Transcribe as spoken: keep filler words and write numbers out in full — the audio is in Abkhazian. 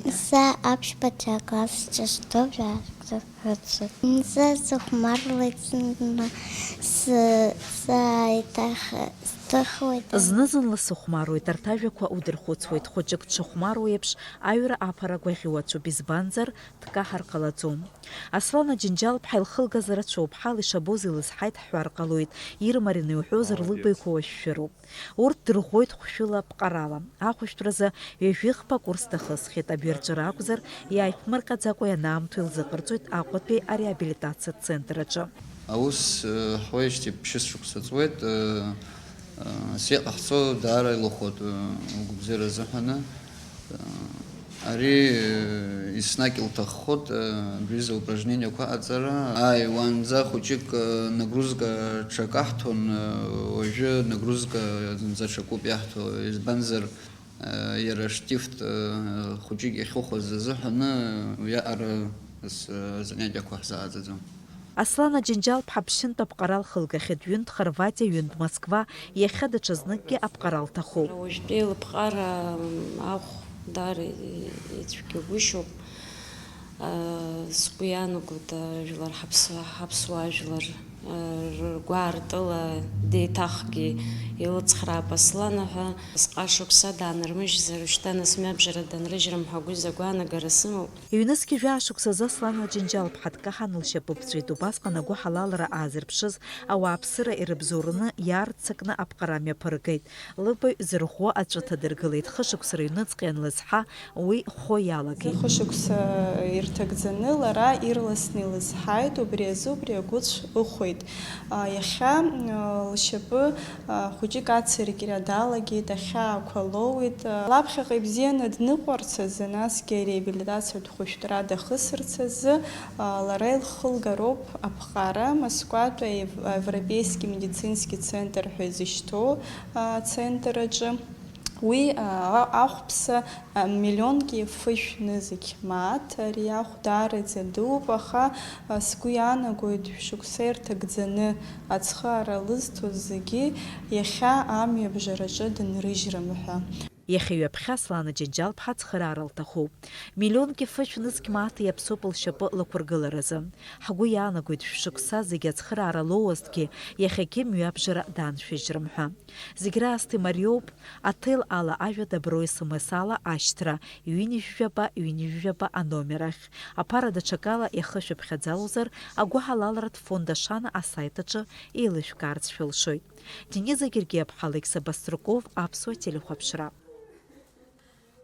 Сара аԥшьбатәи акласс ҿышҭоу жәаф рыцуп. Сара сыхәмарлоит зны, сы-, сааиҭах-, сҭыхуеит. Зны-зынла сыхәмаруеит, арҭ ажәақәа удырхәыцуеит. Хәыҷык дшыхәмаруа еиԥш, аҩра аԥара гәаӷьуацәоуп, избанзар, дкаҳар ҟалаӡом. Аслан Аџьынџьал-ԥҳа илхылгаз рацәоуп, ҳал ишабоз илызҳаит ҳҳәар ҟалоит, ирмарины иуҳәозар, лыбаҩқәа уашәшәыроуп. Урҭ дырӷәӷәоит хәшәыла ԥҟарала. Ахәышәтәразы ҩажәихԥа курс дахысхьеит, абри арҿиара акәзар, иааиԥмырҟьаӡакәа ианаамҭоу илзыҟарҵоит Аҟәатәи ареабилитациатә центр аҿы. Аус, э, ҳуеижьҭеи ԥшьышықәса ҵуеит, э, э, сиҟаҳҵо даара илыхәоит, э, угәабзиара азыҳәаны. Ари, э, еснагь илҭаххоит, э, абри азы упражнениақәа аҟаҵара. Ааи, уаанӡа хәыҷык, э, нагрузка ҽак аҳҭон, э, уажәы нагрузка зынӡа ҽакуп иаҳҭо, избанзар, э, иара штифт, э, хәыҷык иахьыхәаз азыҳәаны уиаҟара ас-, э, занятиақәа ҳзааӡаӡом. Аслан Аџьынџьал-ԥҳа ԥшьынтә аԥҟара лхылгахьеит, ҩынтә Хорватиа, ҩынтә Москва, иахьа даҽазныкгьы аԥҟара лҭахуп. Уажәтәи лыԥҟара ахә даара ицәгьагәышьоуп. Сгәы иаанагоит, жәлар ҳаԥсуа, ҳаԥсуа жәлар ргәаартыла деиҭахгьы илыцхраап Аслана ҳәа. Сҟа шықәса даанырмыжьзар, уажәшьҭа нас мҩабжара данрыжьрым ҳәа агәы-, агәаанагара сымоуп. Ҩнызқьи жәаа шықәсазы Аслан Аџьынџьал-ԥҳа дкаҳаны лшьапы ԥҵәеит. Убасҟан агәыҳалалра аазырԥшыз ауааԥсыра ирыбзоураны иаарццакны аԥҟара мҩаԥыргеит. Лыбаҩ зырӷәӷәо аҵәы ҭадыргылеит. Хышықәса рыҩныҵҟа ианлызҳа, уи хәо иалагеит. Хышықәса ирҭагӡаны лара ирласны илызҳаит, убри азы убри агәыцә ыхәеит. А, иахьа, а, лшьапы, а, хәыҷык ацыркьра далагеит, ахьаақәа лоуит. А, лаԥхьаҟа ибзианы дныҟәарц азы, насгьы ареабилитациатә хәышәтәра дахысырц азы, а, лара илхылгароуп аԥҟара, Москватәи аев-, Европейский медицинский центр ҳәа изышьҭоу, а, центр аҿы. Уи, а, ахәԥса, а, миллионки фышә нызқь мааҭ, ари ахә даараӡа дууп, аха, а, сгәы иаанагоит, шықәса ирҭагӡаны ацхыраара лызҭоз зегьы иахьа амҩабжараҿы дынрыжьрым ҳәа. Иахьа ҩаԥхьа Аслан Аџьынџьал-ԥҳа ацхыраара лҭахуп. Миллионки фышә нызқь мааҭ иаԥсоуп лшьапы лықәыргыларазы. Ҳгәы иаанагоит, шәшықәса зегьы ацхыраара лоуазҭгьы, иахьагьы мҩабжара даншәыжьрым ҳәа. Зегь раасҭа имариоуп аҭел ала ажәа, добро, СМС ала ашьҭра, ҩынҩажәаба, ҩынҩажәаба аномер ахь. Аԥара даҽакала иахышәыԥхьаӡалозар, агәыҳалалратә фонд Ашана асайт аҿы еилышәкаарц шәылшоит. Дениза Гергиаԥҳа, Алықьса Баструков, Аԥсуа телехәаԥшра.